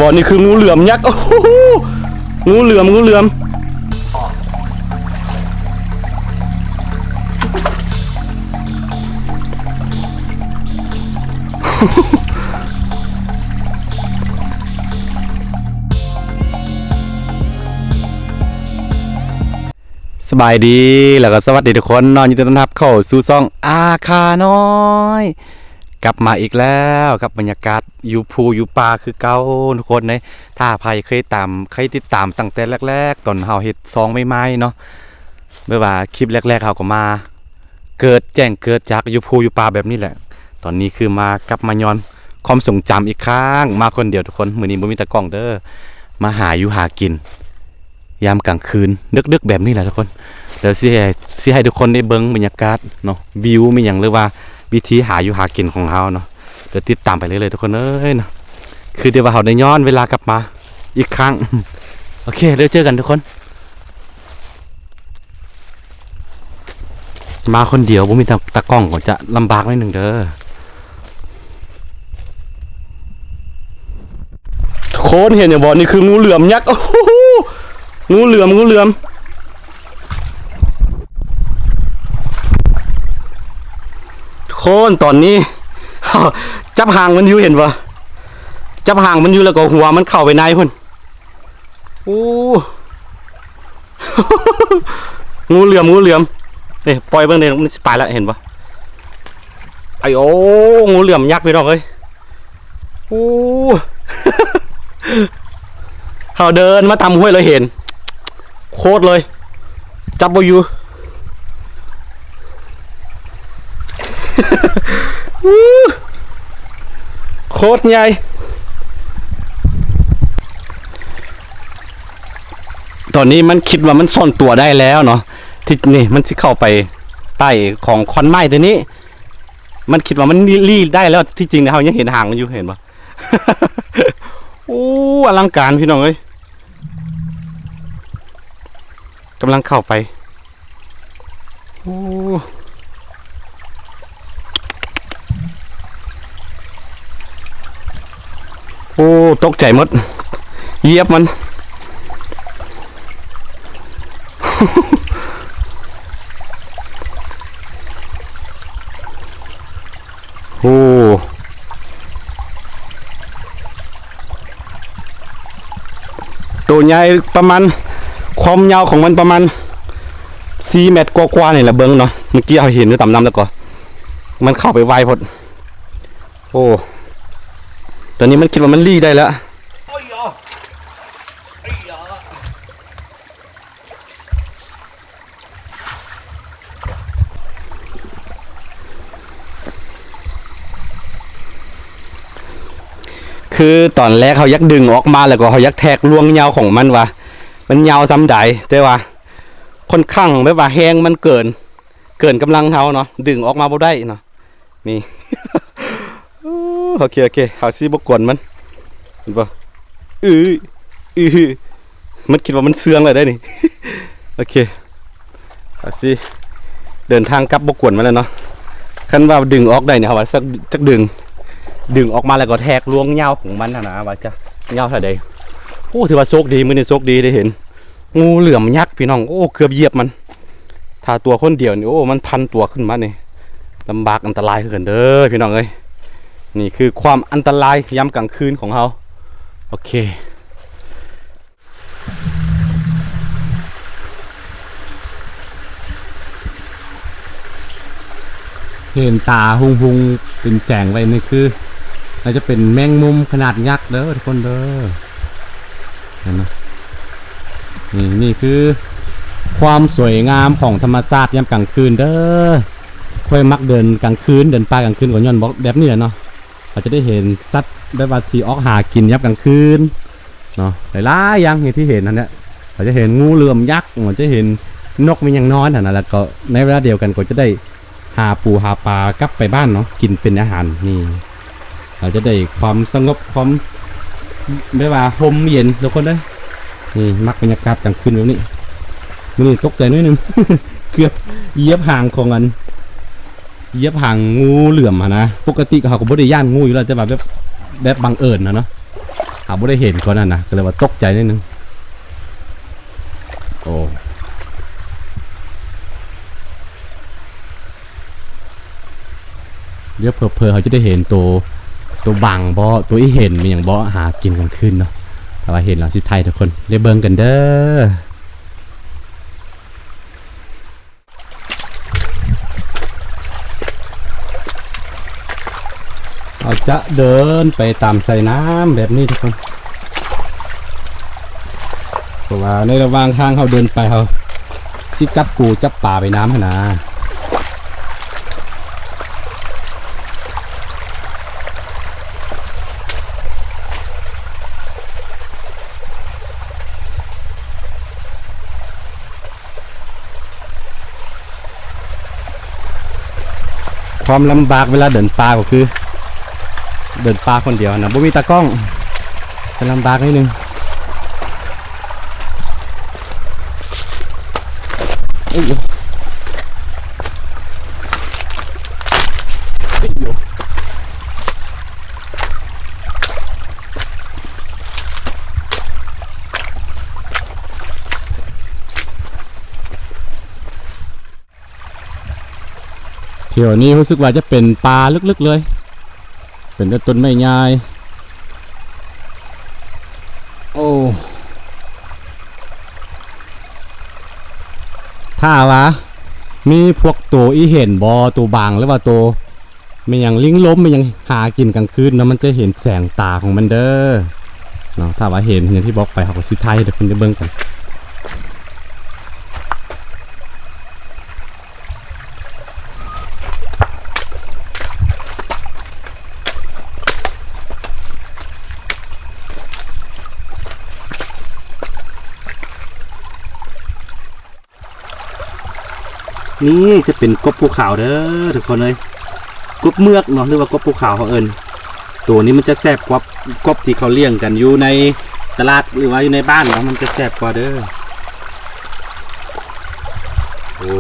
ບໍ່ ນີ້ຄືງູເຫຼືອມຍັກ. ໂອ້ໂຫ ງູເຫຼືອມ ງູເຫຼືອມ. ສະບາຍດີ ແລ້ວກໍສະຫວັດດີທຸກຄົນເນາະ, ຍິນດີຕ້ອນຮັບເຂົ້າສູ່ຊ່ອງອາຄານ້ອຍ ກັບມາອີກແລ້ວກັບບັນຍາກາດຢູ່ພູຢູ່ປ່າຄືເກົ່າທຸກຄົນເດ້. ຖ້າໃຜເຄີຍຕາມ ເຄີຍຕິດຕາມຕັ້ງແຕ່ແລກໆ ຕອນເຮົາເຮັດຊ່ອງໃໝ່ໆເນາະ, ແບບວ່າຄລິບແລກໆ ເຮົາກໍມາເກີດ ແຈ້ງເກີດຈາກຢູ່ພູຢູ່ປ່າແບບນີ້ແຫຼະ. ຕອນນີ້ຄືມາ ກັບມາຍ້ອນຄວາມຊົງຈຳອີກຄັ້ງ, ມາຄົນດຽວທຸກຄົນ, ມື້ນີ້ບໍ່ມີຕາກ້ອງເດີ້, ມາຫາຢູ່ຫາກິນ ຍາມກາງຄືນດຶກໆ ແບບນີ້ແຫຼະທຸກຄົນ. ດຽວຊິໃຫ້ ຊິໃຫ້ທຸກຄົນໄດ້ເບິ່ງບັນຍາກາດເນາະ, ວິວແມ່ນຫຍັງ ຫຼືວ່າວິທີຫາຢູ່ຫາກິນຂອງເຮົາເນາະ. ດຽວຕິດຕາມໄປເລື້ອຍໆ ທຸກຄົນເອີຍເນາະ. ຄືທີ່ວ່າເຮົາໄດ້ຍ້ອນເວລາກັບມາອີກຄັ້ງ. ໂອເຄ ດຽວເຈີກັນທຸກຄົນ. ມາຄົນດຽວບໍ່ມີຕາ ຕາກ້ອງກໍຈະລຳບາກໜ້ອຍໜຶ່ງເດີ້. ທຸກຄົນເຫັນຫຍັງບໍ່? ນີ້ຄືງູເຫຼືອມຍັກ. ໂອ້ໂຫ ງູເຫຼືອມ ງູເຫຼືອມ. ທຸກຄົນ ຕອນນີ້ ຈັບຫາງມັນຢູ່ ເຫັນບໍ່? ຈັບຫາງມັນຢູ່ ແລ້ວກໍຫົວມັນເຂົ້າໄປໃນພຸ້ນ. ໂອ້ ງູເຫຼືອມ ງູເຫຼືອມ. ເອີ ປ່ອຍເບິ່ງເດ້ ມັນຊິໄປລະ ເຫັນບໍ່? ໄອ້ໂອ້ ງູເຫຼືອມຍັກ ພີ່ນ້ອງເອີຍ. ໂອ້ ເຮົາເດີນມາຕາມຫ້ວຍແລ້ວເຫັນ ໂຄດເລີຍ, ຈັບບໍ່ຢູ່. ໂຄດໃຫຍ່. ຕອນນີ້ມັນຄິດວ່າມັນຊ່ອນຕົວໄດ້ແລ້ວເນາະ, ທີ່ນີ້ມັນຊິເຂົ້າໄປໃຕ້ຂອງຂອນໄມ້ຕົວນີ້, ມັນຄິດວ່າມັນລີ້ໄດ້ແລ້ວ. ທີ່ຈິງເຮົາຍັງເຫັນຫາງມັນຢູ່ ເຫັນບໍ່? ໂອ້ ອະລັງການ ພີ່ນ້ອງເອີຍ. ກຳລັງເຂົ້າໄປ. ໂອ້ ໂອ້ ຕົກໃຈໝົດ ຢຽບມັນ. ໂອ້ ໂຕໃຫຍ່ປະມານ ຄວາມຍາວຂອງມັນປະມານສີ່ແມັດກວ່າໆ ນີ້ແຫຼະ. ເບິ່ງເນາະ ເມື່ອກີ້ເຮົາເຫັນຢູ່ຕາມນ້ຳ ແລ້ວກໍມັນເຂົ້າໄປໄວໂພດ. ໂອ້ ຕອນນີ້ມັນຄິດວ່າມັນລີ້ໄດ້ແລ້ວ. ຄືຕອນແລກເຮົາຢາກດຶງອອກມາ ແລ້ວກໍເຮົາຢາກແທກລວງຍາວຂອງມັນວ່າມັນຍາວສ່ຳໃດ, ແຕ່ວ່າຂ້ອນຂ້າງແບບວ່າແຮງມັນເກີນ ເກີນກຳລັງເຮົາເນາະ, ດຶງອອກມາບໍ່ໄດ້ເນາະ. ນີ້ ໂອເຄ ໂອເຄ ເຮົາຊິບໍ່ກວນມັນ ເຫັນບໍ່? ອື ອື ມັນຄິດວ່າມັນເຊື່ອງແລ້ວເດ້ນີ້. ໂອເຄ ເຮົາຊິເດີນທາງກັບ ບໍ່ກວນມັນແລ້ວເນາະ. ຄັນວ່າດຶງອອກໄດ້ນີ້ ເຮົາວ່າຈັກ ຈັກດຶງ ດຶງອອກມາແລ້ວກໍແທກລວງຍາວຂອງມັນຫັ້ນນະ ວ່າຈະຍາວເທົ່າໃດ. ໂອ້ ຖືວ່າໂຊກດີ ມື້ນີ້ໂຊກດີໄດ້ເຫັນ ງູເຫຼືອມຍັກ ພີ່ນ້ອງ. ໂອ້ ເກືອບຢຽບມັນ. ຖ້າຕົວຄົນດຽວນີ້ ໂອ້ ມັນພັນຕົວຂຶ້ນມານີ້ ລຳບາກອັນຕະລາຍຄືກັນເດີ້ ພີ່ນ້ອງເອີຍ. ນີ້ຄືຄວາມອັນຕະລາຍຍາມກາງຄືນຂອງເຮົາ. ໂອເຄ ເຫັນຕາຮຸ່ງໆ ເປັນແສງໄວ້ ນີ້ຄື ໜ້າຈະເປັນແມງມຸມຂະໜາດຍັກເດີ້ ທຸກຄົນເດີ້. ເຫັນບໍ່? ນີ້ ນີ້ຄືຄວາມສວຍງາມຂອງທຳມະຊາດຍາມກາງຄືນເດີ້. ຂ້ອຍມັກເດີນກາງຄືນ ເດີນປ່າກາງຄືນກໍຍ້ອນແບບນີ້ແຫຼະເນາະ. ເຮົາຈະໄດ້ເຫັນສັດແບບວ່າທີ່ອອກຫາກິນຍາມກາງຄືນເນາະ, ຫຼາຍໆຢ່າງທີ່ເຫັນຫັ້ນແຫຼະ. ເຮົາຈະເຫັນງູເຫຼືອມຍັກ ເຮົາຈະເຫັນນົກ ມີຫຍັງນອນຫັ້ນນະ, ແລ້ວກໍໃນເວລາດຽວກັນກໍຈະໄດ້ ຫາປູຫາປາກັບໄປບ້ານເນາະ ກິນເປັນອາຫານ. ນີ້ ເຮົາຈະໄດ້ຄວາມສະຫງົບ ຄວາມແບບວ່າຮົ່ມເຢັນ ທຸກຄົນເອີຍ. ນີ້ ມັກບັນຍາກາດກາງຄືນແບບນີ້. ມື້ນີ້ຕົກໃຈໜ້ອຍໜຶ່ງ ເກືອບຢຽບຫາງຂອງອັນ ຢຽບຫາງງູເຫຼືອມຫັ້ນນະ. ປົກກະຕິເຮົາກໍບໍ່ໄດ້ຢ້ານງູຢູ່ແລ້ວ ແຕ່ວ່າແບບ ແບບບັງເອີນນະເນາະ. ຫາບໍ່ໄດ້ເຫັນກ່ອນຫັ້ນນະ ກໍເລີຍວ່າຕົກໃຈໜ້ອຍໜຶ່ງ. ໂອ້ ດຽວເຜີໆເຮົາຈະໄດ້ເຫັນໂຕ ໂຕບັງບໍ ໂຕອີເຫັນ ມີຫຍັງບໍ ຫາກິນກາງຄືນເນາະ. ຖ້າວ່າເຫັນແລ້ວຊິຖ່າຍໃຫ້ທຸກຄົນໄດ້ເບິ່ງກັນເດີ. ເຮົາຈະເດີນໄປຕາມສາຍນ້ຳແບບນີ້ທຸກຄົນ ເພາະວ່າໃນລະຫວ່າງທາງເຮົາເດີນໄປ ເຮົາຊິຈັບປູຈັບປາໄປນຳຫັ້ນນາ. ຄວາມລຳບາກເວລາເດີນປ່າກໍຄື ເດີນປ່າຄົນດຽວນະ ບໍ່ມີຕາກ້ອງ ຈະລຳບາກໜ້ອຍໜຶ່ງ. ເອີຍ ແຖວນີ້ຮູ້ສຶກວ່າຈະເປັນປ່າເລິກໆເລີຍ ເປັນແຕ່ຕົ້ນໄມ້ໃຫຍ່. ໂອ້ ຖ້າວ່າມີພວກໂຕອີເຫັນບໍ ໂຕບາງ ຫຼືວ່າໂຕ ແມ່ນຫຍັງ ລິງລົມ ແມ່ນຫຍັງ ຫາກິນກາງຄືນເນາະ ມັນຈະເຫັນແສງຕາຂອງມັນເດີເນາະ. ຖ້າວ່າເຫັນ ຢ່າງທີ່ບອກໄປ ເຮົາກໍຊິຖ່າຍໃຫ້ທຸກຄົນໄດ້ເບິ່ງກັນ. ນີ້ຈະເປັນກົບພູຂາວເດີທຸກຄົນເອີຍ ກົບເມືອກເນາະ ຫຼືວ່າກົບພູຂາວເຮົາເອີ້ນ. ໂຕນີ້ມັນຈະແຊບກວ່າກົບທີ່ເຂົາລ້ຽງກັນຢູ່ໃນຕະຫຼາດ ຫຼືວ່າຢູ່ໃນບ້ານເນາະ ມັນຈະແຊບກວ່າເດີ. ໂອ້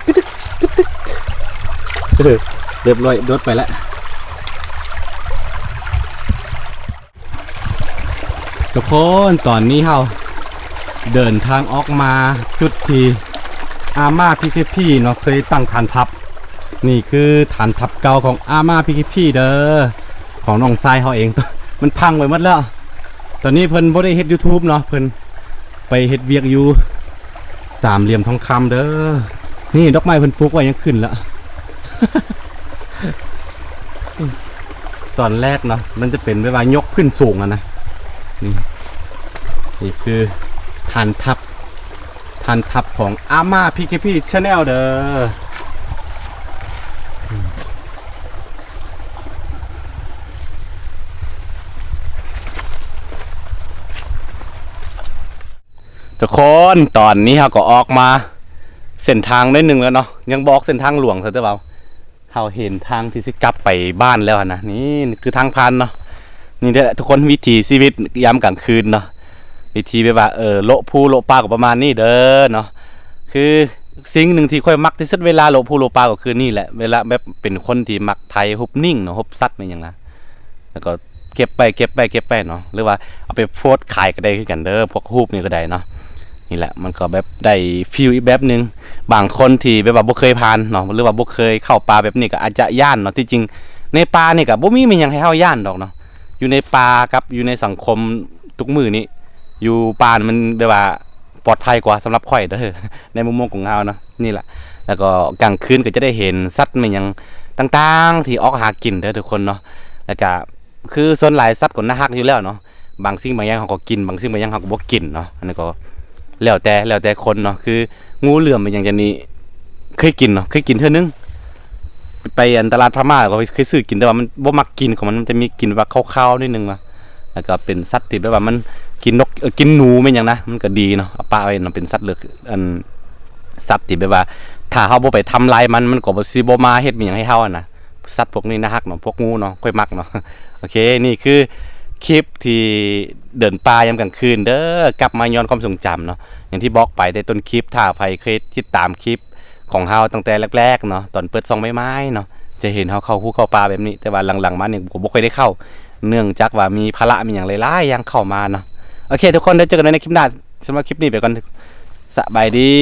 ກະຕຶກ ກະຕຶກ ເອີ ຮຽບຮ້ອຍ ໂດດໄປລະ. ທຸກຄົນ ຕອນນີ້ເຮົາເດີນທາງອອກມາຈຸດທີ່ອາມ່າ ພີເຄພີ ເນາະ ເຄີຍຕັ້ງຖານທັບ. ນີ້ຄືຖານທັບເກົ່າຂອງອາມ່າ ພີເຄພີ ເດີ ຂອງນ້ອງຊາຍເຮົາເອງ ມັນພັງໄປໝົດແລ້ວ. ຕອນນີ້ເພິ່ນບໍ່ໄດ້ເຮັດຢູທູບເນາະ ເພິ່ນໄປເຮັດວຽກຢູ່ສາມຫຼ່ຽມທອງຄຳເດີ. ນີ້ດອກໄມ້ເພິ່ນປູກໄວ້ຍັງຂຶ້ນລະ ຕອນແລກເນາະ ມັນຈະເປັນແບບວ່າຍົກພື້ນສູງຫັ້ນນະ. ນີ້ ນີ້ຄືຖານທັບ ຖານທັບຂອງອາມ່າ ພີເຄພີ ແຊນແນວ ເດີ. ທຸກຄົນ ຕອນນີ້ເຮົາກໍອອກມາເສັ້ນທາງໜ້ອຍໜຶ່ງແລ້ວເນາະ ຍັງບໍ່ອອກເສັ້ນທາງຫຼວງເທື່ອ ແຕ່ວ່າ ເຮົາເຫັນທາງທີ່ຊິກັບໄປບ້ານແລ້ວຫັ້ນນະ. ນີ້ຄືທາງຜ່ານເນາະ. ນີ້ແຫຼະທຸກຄົນ ວິຖີຊີວິດຍາມກາງຄືນເນາະ. ວິຖີແບບວ່າ ເອີ ໂລະພູໂລະປ່າກໍປະມານນີ້ເດີເນາະ. ຄືສິ່ງໜຶ່ງທີ່ຂ້ອຍມັກທີ່ສຸດເວລາໂລະພູໂລະປ່າກໍຄືນີ້ແຫຼະ. ເວລາແບບເປັນຄົນທີ່ມັກຖ່າຍຮູບນິ່ງເນາະ, ຮູບສັດແມ່ນຫຍັງນະ. ແລ້ວກໍເກັບໄປ ເກັບໄປ ເກັບໄປເນາະ. ຫຼືວ່າເອົາໄປໂພສຂາຍກໍໄດ້ຄືກັນເດີ, ພວກຮູບນີ້ກໍໄດ້ເນາະ. ນີ້ແຫຼະ ມັນກໍແບບໄດ້ຟີລອີກແບບໜຶ່ງ. ບາງຄົນທີ່ແບບວ່າບໍ່ເຄີຍຜ່ານເນາະ ຫຼືວ່າບໍ່ເຄີຍເຂົ້າປ່າແບບນີ້ ກໍອາດຈະຢ້ານເນາະ. ທີ່ຈິງໃນປ່ານີ້ກໍບໍ່ມີແມ່ນຫຍັງໃຫ້ເຮົາຢ້ານດອກເນາະ. ຢູ່ໃນປ່າກັບຢູ່ໃນສັງຄົມທຸກມື້ນີ້ ຢູ່ປ່າມັນແບບວ່າປອດໄພກວ່າສຳລັບຂ້ອຍເດີ ໃນມຸມມອງຂອງເຮົາເນາະ. ນີ້ແຫຼະ ແລ້ວກໍກາງຄືນກໍຈະໄດ້ເຫັນສັດແມ່ນຫຍັງຕ່າງໆ ທີ່ອອກຫາກິນເດີທຸກຄົນເນາະ. ແລ້ວກໍ ຄືສ່ວນຫຼາຍສັດກໍໜ້າຮັກຢູ່ແລ້ວເນາະ. ບາງສິ່ງບາງຢ່າງເຮົາກໍກິນ, ບາງສິ່ງບາງຢ່າງເຮົາກໍບໍ່ກິນເນາະ. ອັນນີ້ກໍແລ້ວແຕ່ ແລ້ວແຕ່ຄົນເນາະ. ຄືງູເຫຼືອມອີ່ຫຍັງຈັ່ງນີ້ ເຄີຍກິນເນາະ, ເຄີຍກິນເທື່ອໜຶ່ງ. ໄປອັນຕະຫຼາດພະມ້າກໍເຄີຍຊື້ກິນ, ແຕ່ວ່າມັນບໍ່ມັກກິ່ນຂອງມັນ, ມັນຈະມີກິ່ນແບບຄາວໆໜ້ອຍໜຶ່ງວ່າ. ແລ້ວກໍເປັນສັດທີ່ແບບວ່າມັນກິນນົກ ເອີ ກິນໜູແມ່ນຫຍັງນະ, ມັນກໍດີເນາະ, ເອົາປະໄວ້ເນາະ. ເປັນສັດເລືອກ ອັນ ສັດທີ່ແບບວ່າ ຖ້າເຮົາບໍ່ໄປທຳລາຍມັນ, ມັນກໍບໍ່ ຊິບໍ່ມາເຮັດອີ່ຫຍັງໃຫ້ເຮົາຫັ້ນນະ. ສັດພວກນີ້ໜ້າຮັກເນາະ, ພວກງູເນາະ, ຂ້ອຍມັກເນາະ. ໂອເຄ ນີ້ຄື ຄລິບທີ່ເດີນປ່າຍາມກາງຄືນເດີ ກັບມາຍ້ອນຄວາມຊົງຈຳເນາະ. ຢ່າງທີ່ບອກໄປແຕ່ຕົ້ນຄລິບ ຖ້າໃຜເຄີຍຕິດຕາມຄລິບຂອງເຮົາຕັ້ງແຕ່ແລກໆເນາະ ຕອນເປີດຊ່ອງໃໝ່ໆເນາະ ຈະເຫັນເຮົາເຂົ້າພູເຂົ້າປ່າແບບນີ້ ແຕ່ວ່າຫຼັງໆມານີ້ກໍບໍ່ຄ່ອຍໄດ້ເຂົ້າ ເນື່ອງຈາກວ່າມີພາລະມີຫຍັງຫຼາຍໆຢ່າງເຂົ້າມາເນາະ. ໂອເຄ ທຸກຄົນ ດຽວເຈີກັນໃໝ່ໃນຄລິບໜ້າ. ສຳລັບຄລິບນີ້ໄປກ່ອນ ສະບາຍດີ.